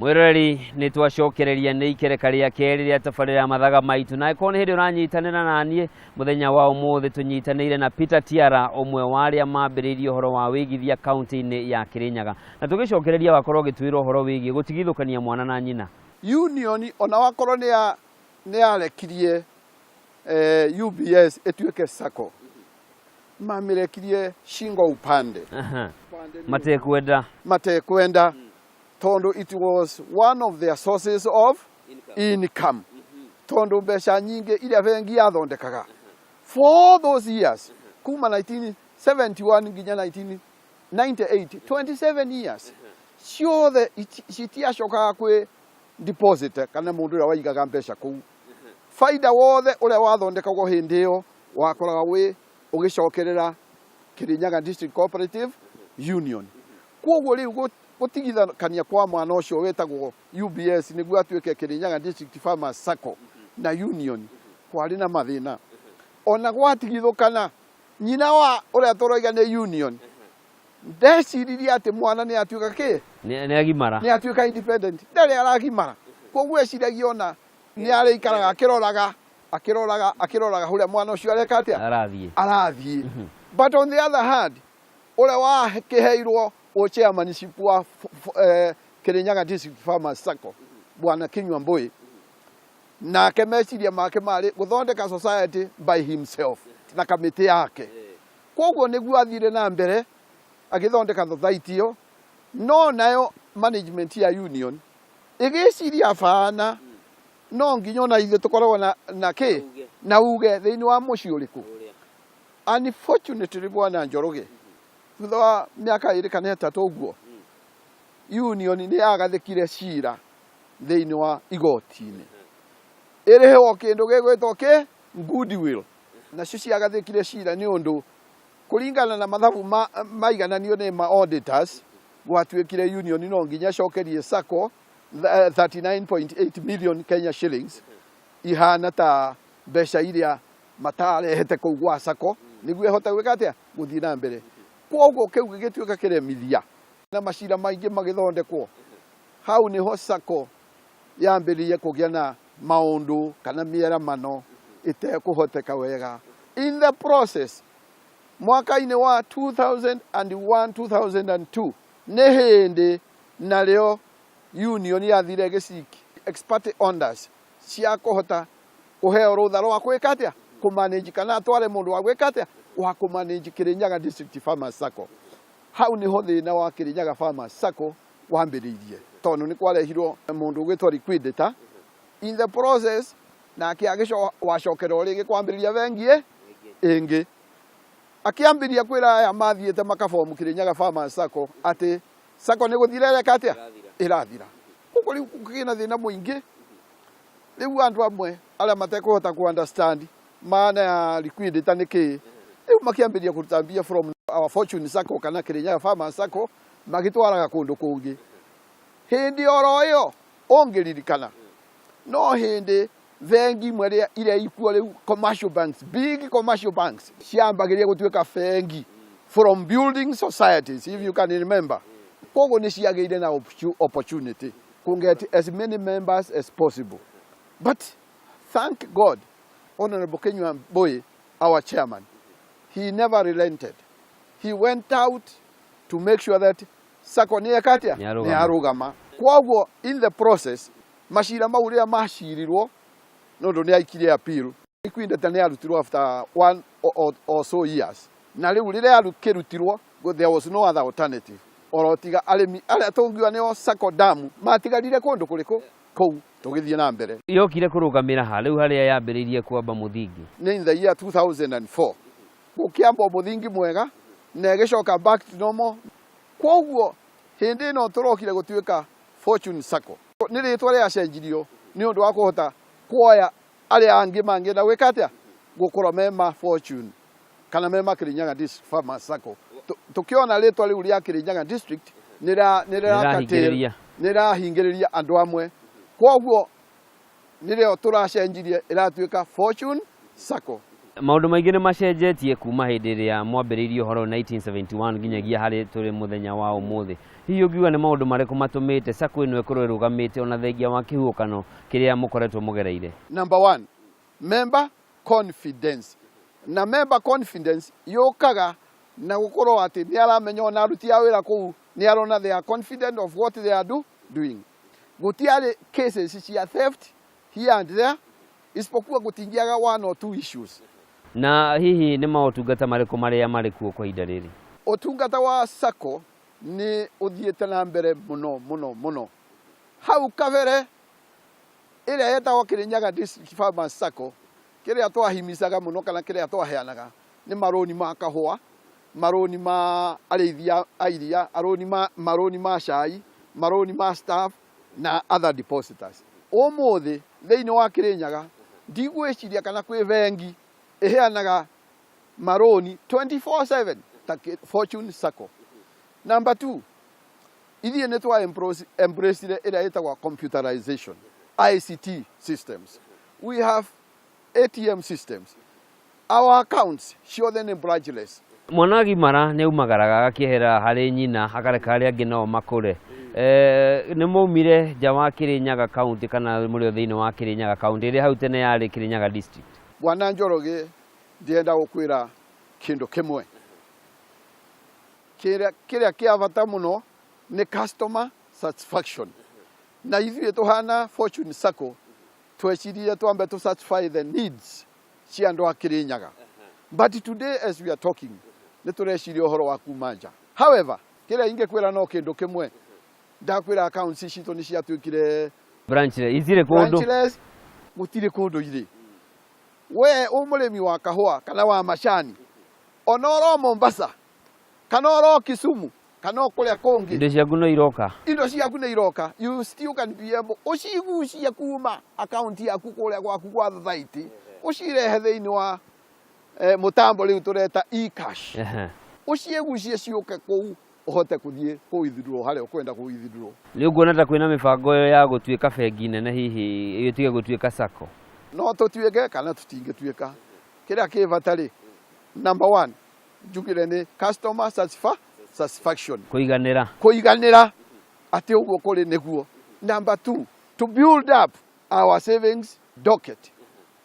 Mwĩroreri, nĩ twacokereria nĩ ikereka rĩa kerĩ rĩa tabarĩra ya Mathaga Maitũ, na angĩkorwo nĩ hĩndĩ ũranyitanĩra na niĩ mũthenya wa ũmũthĩ, tũnyitanĩire na Peter Tiara, ũmwe wa arĩa mambĩrĩirie ũhoro wa wĩigithia kaunti-inĩ ya Kĩrĩnyaga, na tũgĩcokereria wakorwo ũgĩtwĩra ũhoro wĩgiĩ gũtigithũkania mwana na nyina. Union ona wakorwo nĩ ya nĩ yarekirie UBS ĩtuĩke sacco, mamĩrekirie shingo upande. Matekwenda. Matekwenda, tondu it was one of their sources of income, tondu mbeca nyingĩ iria bengi yathondekaga for all those years, kuma 1971 nginya 1998, 27 years ciothe, citiacokaga kwĩ deposit kana mũndũ ũrĩa waigaga mbeca kũu. Faida wothe ũrĩa wathondekagwo hĩndĩ ĩyo wakoraga wĩ ũgĩcokerera Kirinyaga District Cooperative Union. Koguo rĩu gũtigithũkania kwa mwana ũcio wĩtagwo UBS nĩguo atuĩke Kirinyaga District Farmers Sacco na Union kwarĩ na mathĩna. Ona gwatigithũkana, nyina wa ũrĩa tũroiga nĩ union ndeciririe atĩ mwana nĩ atuĩka kĩ? Nĩ agimara. Nĩ atuĩka independent. Ndarĩ aragimara. Koguo eciragia ona nĩ arĩikaraga akĩroraga, akĩroraga, akĩroraga ũrĩa mwana ũcio areka atĩa? Arathiĩ. Arathiĩ. But on the other hand, ũrĩa wakĩheirwo o chairmanship wa Kirinyaga District Farmers Sacco, Bwana Kinyua Mbui, nake meciria make marĩ gũthondeka society by himself na kamĩtĩ yake. Koguo nĩguo athire na mbere agĩthondeka society ĩyo, no nayo management ya union ĩgĩciria bana no nginya ona ithuĩ tũkoragwo na kĩ na uge thĩinĩ wa mũciĩ ũrĩkũ. Unfortunately, Bwana Njoroge, thutha wa mĩaka 2 kana 3 ũguo, union nĩ yagathĩkire cira thĩinĩ wa igoti-inĩ ĩrĩhwo kĩndũ gĩgwĩtwo kĩ goodwill. Nacio ciagathĩkire cira nĩ ũndũ kũringana na mathabu maigananio nĩ ma auditors, gwatuĩkire union no nginya ĩcokerie sacco 39.8 million Kenya shillings, ihana ta mbeca iria matarehete kũu gwa sacco nĩguo ĩhote gwĩka atĩa? Gũthiĩ na mbere. Koguo kĩu gĩgĩtuĩka kĩremithia na macira maingĩ magĩthondekwo. Hau nĩho sacco yambĩrĩirie kũgĩa na maũndũ kana mĩeramano ĩtekũhoteka wega. In the process, mwaka-inĩ wa 2001, 2002, nĩ hĩndĩ narĩo union yathire ĩgĩseek expert orders cia kũhota kũheo rũtha rwa gwĩka atĩa? Kũmanage, kana atware mũndũ wa gwĩka atĩa? Wa kũmanage Kirinyaga District Farmers Sacco. Hau nĩho thĩna wa Kirinyaga Farmers Sacco wambĩrĩirie, tondũ nĩ kwarehirwo mũndũ ũgwĩtwo liquidator. In the process, nake wacokerwo rĩngĩ kwambĩrĩria bengi ĩngĩ, akĩambĩrĩria kwĩra aya mathiĩte makabomu Kirinyaga Farmers Sacco atĩ sacco nĩ gũthira ĩreka atĩa? Ĩrathira. Koguo rĩu gũkĩgĩa na thĩna mũingĩ. Rĩu andũ amwe arĩa matekũhota ku understand maana ya liquidator nĩ kĩĩ, rĩu makĩambĩrĩria kũruta mbia from our Fortune Sacco kana Kirinyaga Farmers Sacco, magĩtwaraga kũndũ kũngĩ. Hĩndĩ oro ĩyo, ũngĩririkana, no hĩndĩ bengi imwe iria ikuo rĩu, commercial banks, big commercial banks, ciambagĩrĩria gũtuĩka bengi from building societies, if you can remember. Koguo nĩ ciagĩire na opportunity ku get as many members as possible. But thank God, Honorable Kinyua Mbui, our chairman, he never relented. He went out to make sure that sacco nĩ eka atĩa? Nĩ yarũgama. Nĩ yarũgama. Koguo in the process, macira mau rĩrĩa macirirwo, nĩ ũndũ nĩ aikirie appeal, liquidator nĩ arutirwo after one or so years. Na rĩu rĩrĩa akĩrutirwo, there was no other alternative oro tiga arĩmi arĩa tũngiuga nĩo sacco damu matigarire kũndũ kũrĩkũ kũu tũgĩthiĩ na mbere. Yokire kũrũgamĩra ha rĩu harĩa yambĩrĩirie kwamba mũthingi? Nĩ in the year 2004 gũkĩambwo mũthingi mwega na ĩgĩcoka back to normal. Koguo hĩndĩ ĩno tũrokire gũtuĩka Fortune Sacco, nĩ rĩtwa rĩacenjirio nĩ ũndũ wa kũhota kuoya arĩa angĩ mangĩenda gwĩka atĩa? Gũkorwo me ma Fortune kana me ma Kirinyaga District Farmers Sacco. Tũkĩona rĩtwa rĩu rĩa Kirinyaga district nĩrahingĩrĩria. Nĩrahingĩrĩria andũ amwe, koguo nĩrĩo tũracenjirie ĩratuĩka Fortune Sacco. Maũndũ maingĩ nĩ macenjetie kuma hĩndĩ ĩrĩa mwambĩrĩirie ũhoro 1971 nginyagia harĩ tũrĩ mũthenya wa ũmũthĩ. Hihi ũngiuga nĩ maũndũ marĩkũ matũmĩte sacco ĩno ĩkorwo ĩrũgamĩte ona thengia wa kĩhuhũkano kĩrĩa mũkoretwo mũgereire? Number one, member confidence. Na member confidence yũkaga na gũkorwo atĩ nĩ aramenya ona aruti a wĩra kũu nĩ arona they are confident of what they are doing. Gũtiarĩ cases cia theft here and there, isipokuwa gũtingĩaga one or two issues. Na hihi nĩ maũtungata marĩkũ marĩa marĩ kuo kwa ihinda rĩrĩ? Ũtungata wa sacco nĩ ũthiĩte na mbere mũno mũno mũno. Hau kabere ĩrĩa yetagwo Kirinyaga District Farmers Sacco, kĩrĩa twahimicaga mũno kana kĩrĩa twaheanaga nĩ marũni ma kahũa, marũni ma arĩithia a iria, arũni ma marũni ma cai, marũni ma staff na other depositors. Ũmũthĩ thĩinĩ wa Kirinyaga ndigwĩciria kana kwĩ bengi ĩheanaga marũni 24/7 ta Fortune Sacco. Number two, ithuĩ nĩ twa embrace ĩrĩa ĩtagwo computerization, ICT systems. We have ATM systems. Our accounts ciothe nĩ branchless. Mwana agimara nĩ aumagaraga agakĩehera harĩ nyina, akareka arĩa angĩ nao makũre. Nĩ maumire nja wa Kirinyaga County kana mũrĩ o thĩinĩ wa Kirinyaga County ĩrĩa hau tene yarĩ Kirinyaga District? Bwana Njoroge, ndĩrenda gũkwĩra kĩndũ kĩmwe kĩrĩa kĩa bata mũno nĩ customer satisfaction. Na ithuĩ tũhana Fortune Sacco tweciririe twambe to satisfy the needs cia andũ a Kirinyaga, but today as we are talking nĩ tũreciria ũhoro wa kuma nja. However, kĩrĩa ingĩkwĩra no kĩndũ kĩmwe, ndakwĩra accounts citũ nĩ ciatuĩkire branchless, itirĩ kũndũ. Branchless, gũtirĩ kũndũ irĩ. We ũ mũrĩmi wa kahũa kana wa macani, ona oro Mombasa kana oro Kisumu kana o kũrĩa kũngĩ, indo ciaku no iroka. Indo ciaku nĩ iroka. You still can be able ũcigucie kuma account yaku kũrĩa gwaku gwa thothaiti, ũcirehe thĩinĩ wa mũtambo rĩu tũreta e-cash, ũciĩgucie ciũke kũu, ũhote kũthiĩ kũ withdraw harĩa ũkwenda kũ withdraw. Nĩ ũkuona ta kwĩna mĩbango ĩyo ya gũtuĩka bengi nene, hihi ĩtige gũtuĩka sacco? No tũtuĩke kana tũtingĩtuĩka, kĩrĩa kĩ bata rĩ, number one njugire nĩ customer satisfaction. Kũiganĩra. Kũiganĩra atĩ ũguo kũrĩ nĩguo. Number two, to build up our savings docket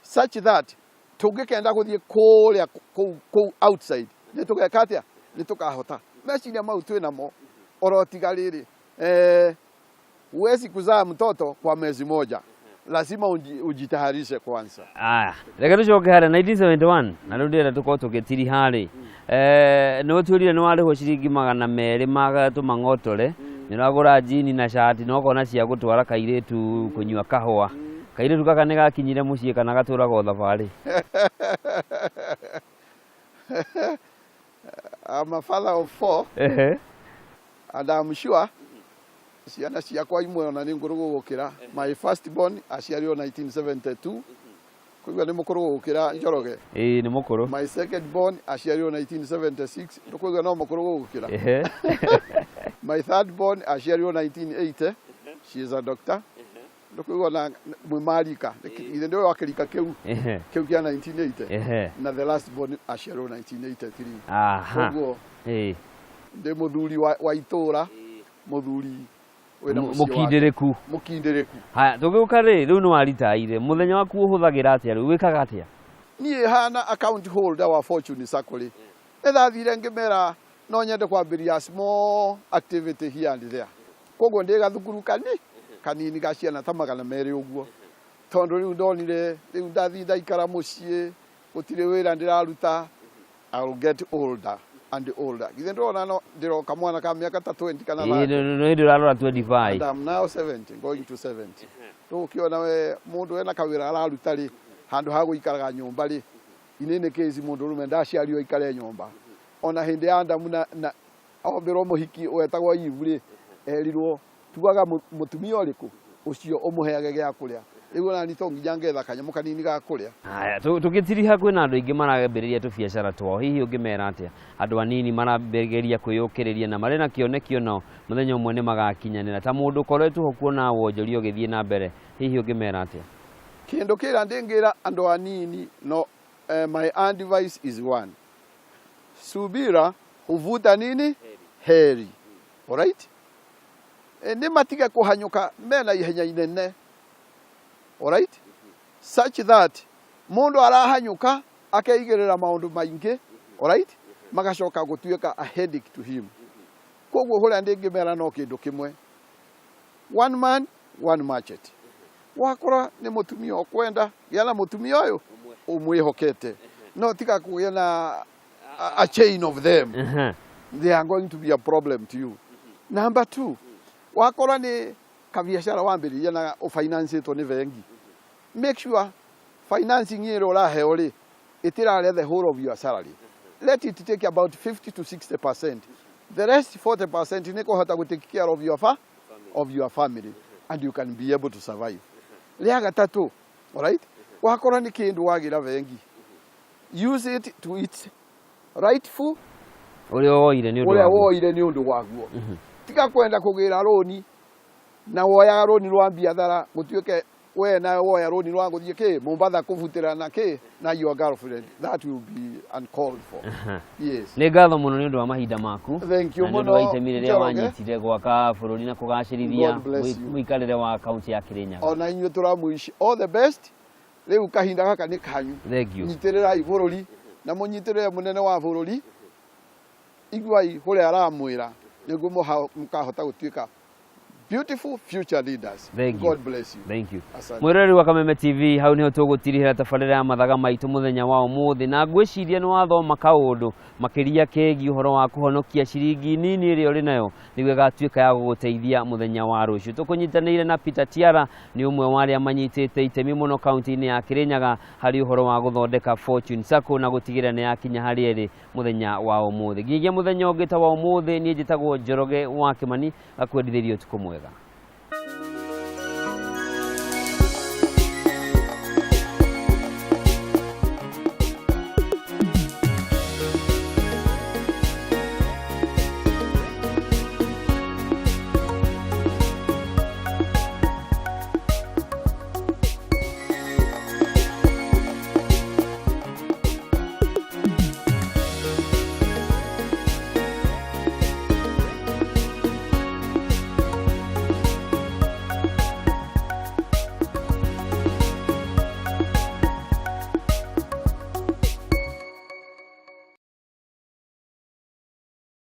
such that tũngĩkenda gũthiĩ kũrĩa kũu outside nĩ tũgeka atĩa, nĩ tũkahota. Meciria mau twĩ namo oro tiga rĩrĩ, huwezi kuzaa mtoto kwa mwezi moja, lazima ujitayarishe kwanza. Aya, reke tũcoke harĩa 1971, na rĩu ndĩrenda tũkorwo tũgĩtiriha rĩ, nĩ ũtwĩrire nĩ warĩhwo ciringi 200 ma tũmang'otore, nĩ ũragũra jini na cati na ũkona cia gũtwara kairĩtu kũnyua kahũa. Kairĩtu gaka nĩ gakinyire mũciĩ kana gatũraga o thabarĩ? I'm a father of four and I'm sure ciana ciakwa imwe ona nĩ ngũrũ gũgũkĩra. My first born aciarirwo 1972, koguo nĩ mũkũrũ gũgũkĩra, Njoroge. Ĩĩ, nĩ mũkũrũ. My second born aciarirwo 1976, ndũkũigua no mũkũrũ gũgũkĩra. My third born aciarirwo 1980, she is a doctor, ndũkũigua na mwĩ marika ithe ndĩwe wa kĩrika kĩu kĩu kĩa 1980. Na the last born aciarirwo 1983. Koguo ndĩ mũthuri wa itũra, mũthuri wĩna mũciĩ wake. Mũkindĩrĩku. Mũkindĩrĩku. Haya, tũgĩũka rĩ, rĩu nĩ waritaire, mũthenya waku ũhũthagĩra atĩa rĩu, wĩkaga atĩa? Niĩ hana account holder wa Fortune Sacco rĩ, nĩ ndathire ngĩmera no nyende kwambĩrĩria small activity here and there. Koguo ndĩ gathukuru kanini ga ciana ta 200 ũguo, tondũ rĩu ndonire rĩu ndathiĩ ndaikara mũciĩ gũtirĩ wĩra ndĩraruta, I'll get older and older. Githĩ ndĩrona no ndĩroka mwana ka mĩaka ta 20 kana 30. Nĩ hĩndĩ ũrarora 25. And I'm now 70, going to 70. Rĩu ũkĩona we mũndũ ena kawĩra araruta rĩ, handũ ha gũikaraga nyũmba rĩ, inĩ case mũndũ ũrũme ndaciarirwo aikare nyũmba. Ona hĩndĩ ya Adamu na ombĩrwo mũhiki wetagwo Eve rĩ, erirwo tuaga mũtumia ũrĩkũ ũcio ũmũheage gĩa kũrĩa. Rĩu onani to nginya ngetha kanyamũ kanini ga kũrĩa. Haya, tũgĩtiriha kwĩna andũ aingĩ marambĩrĩria tũbiacara twao, hihi ũngĩmera atĩa? Andũ anini marambĩrĩria kwĩyũkĩrĩria na marĩ na kĩoneki onao mũthenya ũmwe nĩ magakinyanĩra. Ta mũndũ ũkoretwo ho kuona wonjoria ũgĩthiĩ na mbere, hihi ũngĩmera atĩa? Kĩndũ kĩrĩa ndĩngĩra andũ anini no my advice is one. Subira huvuta nini? Heri. Alright? Nĩ matige kũhanyũka mena ihenya inene. Alright? Such that mũndũ arahanyũka akeigĩrĩra maũndũ maingĩ, alright? Magacoka gũtuĩka a headache to him. Koguo hũrĩa ndĩngĩmera no kĩndũ kĩmwe. One man, one machete. Wakora nĩ mũtumia ũkwenda, gĩa na mũtumia ũyũ ũmwĩhokete. No tiga kũgĩa na a chain of them. They are going to be a problem to you. Number two, wakora nĩ kabiacara wambĩrĩria na ũfinanceĩtwo nĩ bengi. Make sure financing ĩrĩa ũraheo rĩ, ĩtĩrarĩa the whole of your salary. Let it take about 50 to 60%. The rest 40% nĩ kũhota gũ take care of your, of your family and you can be able to survive. Rĩa gatatũ, alright? Wakora nĩ kĩndũ wagĩra bengi. Use it to its rightful Ũrĩa woire nĩ ũndũ ũrĩa waguo. Woire nĩ ũndũ waguo. Tiga kwenda kũgĩra rũni na woyaga rũni rwa biathara gũtuĩke we nawe woya rũni rwa gũthiĩ kĩ Mombatha kũbutĩra na kĩ na your girlfriend. That will be uncalled for. Yes. Nĩ ngatho mũno nĩ ũndũ wa mahinda maku Thank you na nĩ ũndũ wa mũno, itemi rĩrĩa Njoroge. Wanyitire gwaka bũrũri na kũgacĩrithia God bless you. mũikarĩre wa kaunti ya Kĩrĩnyaga. Ona inyuĩ tũramwish all the best. Rĩu kahinda gaka nĩ kanyu. Thank you. Nyitĩrĩrai bũrũri na mũnyitĩrĩre mũnene wa bũrũri, iguai ũrĩa aramwĩra nĩguo mũkahota gũtuĩka beautiful future leaders. Thank you. God bless you. Thank you. Asante. Mwĩroreri wa Kameme TV, hau nĩho tũgũtirihĩra tabarĩra ya mathaga maitũ mũthenya wa ũmũthĩ, na ngwĩciria nĩ wathoma kaũndũ makĩria kegiĩ ũhoro wa kũhonokia ciringi nini ĩrĩa ũrĩ nayo nĩguo ĩgatuĩka ya gũgũteithia mũthenya wa rũciũ. Tũkũnyitanĩire na Peter Tiara, nĩ ũmwe wa arĩa manyitĩte itemi mũno kaunti-inĩ ya Kĩrĩnyaga harĩ ũhoro wa gũthondeka Fortune Sacco na gũtigĩrĩra nĩ yakinya harĩa ĩrĩ mũthenya wa ũmũthĩ. Nginyagia mũthenya ũngĩ ta wa ũmũthĩ, niĩ njĩtagwo Njoroge wa Kĩmani, ngakwendithĩria ũtukũ mwega.